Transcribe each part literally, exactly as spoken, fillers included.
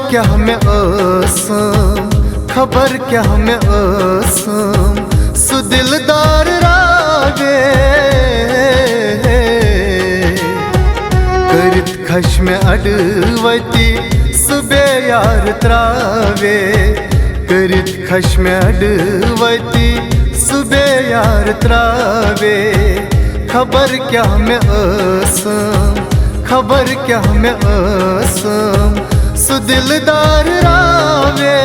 کیٛاہ مےٚ ٲسٕم، خبر کیٛاہ مےٚ ٲسٕم، سُہ دِلدار راوے۔ کٔرِتھ خشمہِ اَڈٕ وَتہِ سُہ بے یار ترٛاوے۔ کٔرِتھ خشمہِ اَڈٕ وَتہِ سُہ بے یار ترٛاوے۔ خبر کیٛاہ مےٚ ٲسٕم، خبر کیٛاہ مےٚ ٲسٕم، سُہ دِلدار راوے۔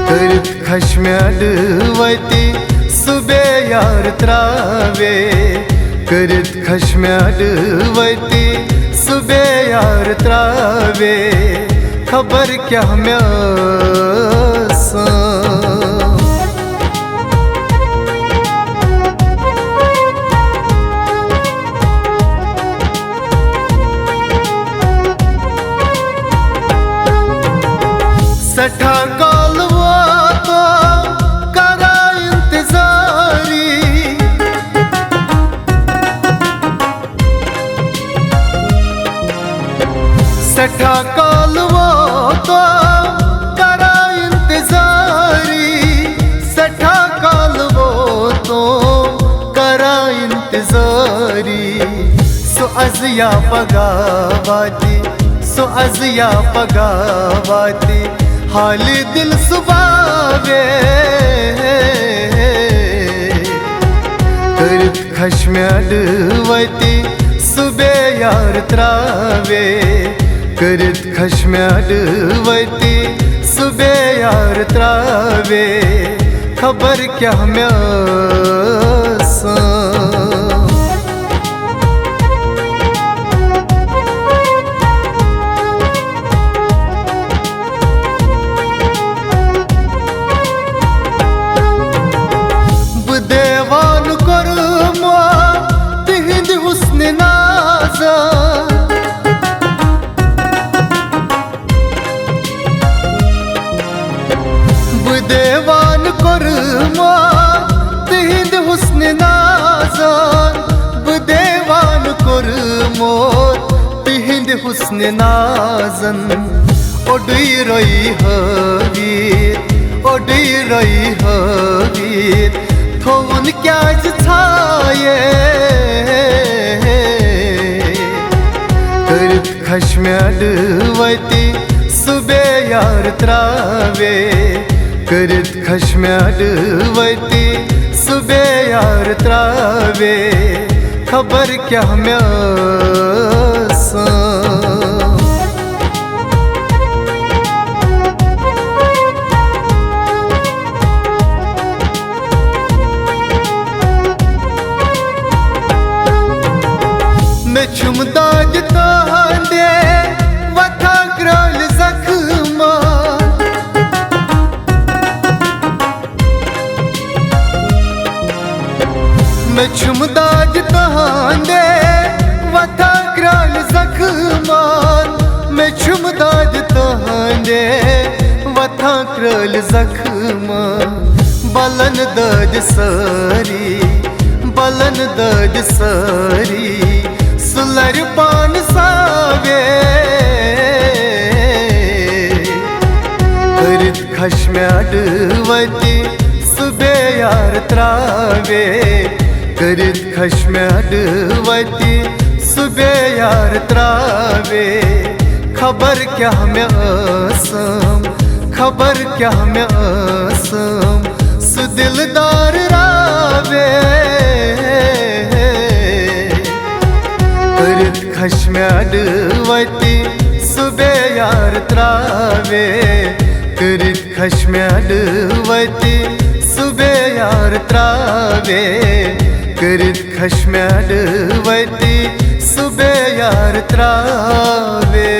کٔرِتھ خشمہِ اَڈٕ وَتہِ سُہ بے یار ترٛاوے۔ کٔرِتھ خشمہِ اَڈٕ وَتہِ سُہ بے یار ترٛاوے۔ خبر کیٛاہ مےٚ ٲسٕم۔ سٮ۪ٹھاہ کال ووتُم کران انتظاری۔ سٮ۪ٹھاہ کال ووتُم کران انتظاری۔ سٮ۪ٹھاہ کال ووتُم کران انتظاری۔ سُہ از یا پگاہ واتہِ، سُہ از یا پگاہ واتہِ، حالہِ دِل سُہ باوے۔ کٔرِتھ خشمہِ اَڈٕ وَتہِ سُہ بے یار ترٛاوے۔ کٔرِتھ خشمہِ اَڈٕ وَتہِ سُہ بے یار ترٛاوے۔ خبر کیٛاہ مےٚ ٲسٕم۔ بہٕ دیوان کوٚرمُت تِہِنٛدِ حُسنِ نازَن۔ بہٕ دیوان کوٚرمُت تِہِنٛدِ حُسنِ نازَن۔ بہٕ دیوان کوٚرمُت تِہِنٛدِ حُسنِ نازَن۔ اوٚڈُے رۄیہِ ہٲوِتھ، اوٚڈُے رۄیہِ ہٲوِتھ، تھووُن کیٛازِ ژھایے؟ کٔرِتھ خشمہِ اَڈٕ وَتہِ سُہ بے یار ترٛاوے۔ کٔرِتھ خشمہِ اَڈٕ وَتہِ سُہ بے یار ترٛاوے۔ خبر کیٛاہ مےٚ ٲسٕم۔ مےٚ چھُم دادِ تُہٕنٛدِ وۄتھان کرٛٲلۍ زخمہٕ۔ مےٚ چھُم دادِ تُہٕنٛدِ وۄتھان کرٛالہِ زخمَن۔ مےٚ چھُم دادِ تُہٕنٛدِ وۄتھان کرٛالہِ زخمَن۔ بَلَن دٲدۍ سٲری، بَلَن دٲدۍ سٲری، سُہ لَرِ پانہٕ ساوے۔ کٔرِتھ خشمہِ اَڈٕ وَتہِ سُہ بے یار ترٛاوے۔ کٔرِتھ خشمہِ اَڈٕ وَتہِ سُہ بے یار ترٛاوے۔ خبر کیٛاہ مےٚ ٲسٕم، خبر کیٛاہ مےٚ ٲسٕم، سُہ دِلدار راوے۔ کٔرِتھ خشمہِ اَڈٕ وَتہِ سُہ بے یار ترٛاوے۔ کٔرِتھ خشمہِ اَڈٕ وَتہِ سُہ بے یار ترٛاوے۔ کٔرِتھ خشمہِ اَڈٕ وَتہِ سُہ بے یار ترٛاوے۔